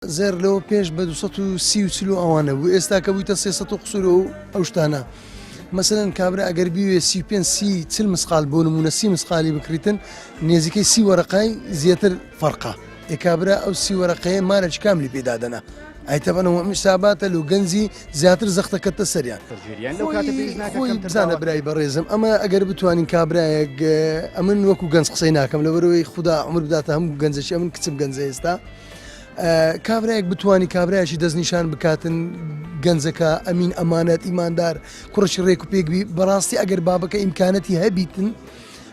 زێڕ لەوە پێش بە 230 و 40 و ئەوانە بوو ئێستا کە بوویتە 300 و قسوور و ئەو شتانە مەسەلەن کابرا ئەگەر بیوێ 35 سی 40 مسقال بۆ نمونە سی مسقالی بکریتن نێزیکەی سی وەرەقای زیاتر فەرقە ئێ کابرا ئەو سی وەرەقەیە مارەکی کاملی پێ دادەنا ئەی تەبەن ئەم حساباتە لۆ گەنجی زیاتر زەختەکەتە سەریان خۆی بزانە برای بەڕێزم ئەمە ئەگەر بتوانین کابرایەک ئەمن وەکو گەنج قسەی ناکەم لەبەرەوەی خودا عمر بداتە هەموو گەنجەکی ئەمن کچم گەنجە ئێستا کابرایەک بتوانی کابرایەکی دەستنیشان بکاتن گەنجەکە ئەمین ئەمانەت ئیماندار کوڕێکی ڕێک و پێک بی بەڕاستی ئەگەر بابەکە ئیمکانەتی هەبیتن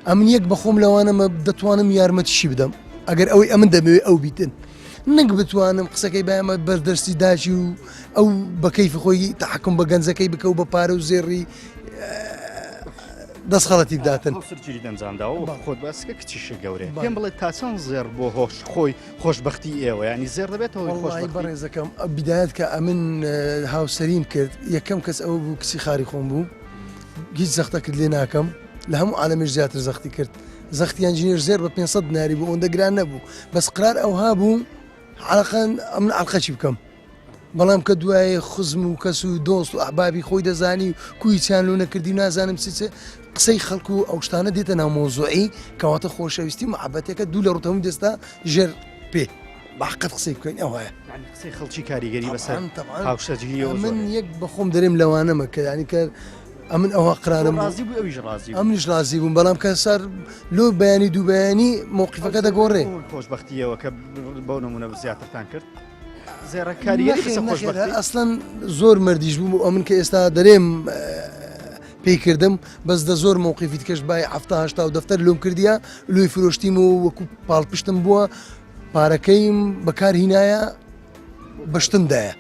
ئەمن یەک بەخۆم لەوانەمە دەتوانم یارمەتیشی بدەم ئەگەر ئەوەی ئەمن دەمەوێت ئەو بیتن نەک بتوانم قسەکەی بایمە بەردەستی داچی و ئەو بە کەیفی خۆی تحکم بە گەنجەکەی بکە و بە پارە و زێڕی دەست خەڵەتی بداتن. هاوسەرگیریت ئەنجامداوە وەکو خۆت باس کە کچیشە گەورەیە پێم بڵێ تا چەند زێڕ بۆ هۆش خۆی خۆشبەختی ئێوە ینی زێڕ دەبێتەوە خۆشبەختی بەڕێزەکەم بیدایەت کە ئەمن هاوسەریم کرد یەکەم کەس ئەوە بوو کچی خاری خۆم بوو هیچ زەختەکرد لێ ناکەم لە هەموو عالەمێش زیاتر زەختی کرد زەختیان جنێر زێر بە 500 دیناری بوو ئەوەندە گران نەبوو بەس قرار ئەوها بوو عەلەقەن ئەمن عەلقەچی بکەم بەڵام کە دوایێ خزم و کەس و دۆست و ئەحبابی خۆی دەزانی و کوی چیان لۆ نەکردی و نازانم چ چ قسەی خەڵک و ئەو شتانە دێتە ناو مەوزوعی کەواتە خۆشەویستی و محەبەتێکە دوو لە ڕوتەموو دەستا ژێر پێ بە حەقت قسەی بکەین ئەوهایە. یانی قسەی خەڵکی کاریگەری بەسەر هاوسەرگیریەوە زۆر من یەک بە خۆم دەرێم لەوانەمە کە یانی کە ئەمن ئەوها قرارم ڕازی بوو ئەویش ڕازی بوو ئەمنیش ڕازی بووم بەڵام کە سەر لۆ بەیانی دوو بەیانی مەوقیفەکە دەگۆڕێ. خۆشبەختیەوە کە بەو نمونە زیاترتان کرد. زێڕە کاریگەری بەسەر خۆشبەختی؟ ئەسڵەن زۆر مردیش بوو ئەمن کە ئێستا دەرێم پێی کردم بەس دە زۆر مەوقیفی کەش بای هەفتا هەشتا و دەفتەر لۆم کردیە لۆی فرۆشتیم و وەکو پاڵپشتم بووە پارەکەیم بەکار هینایە بەشتم دایە.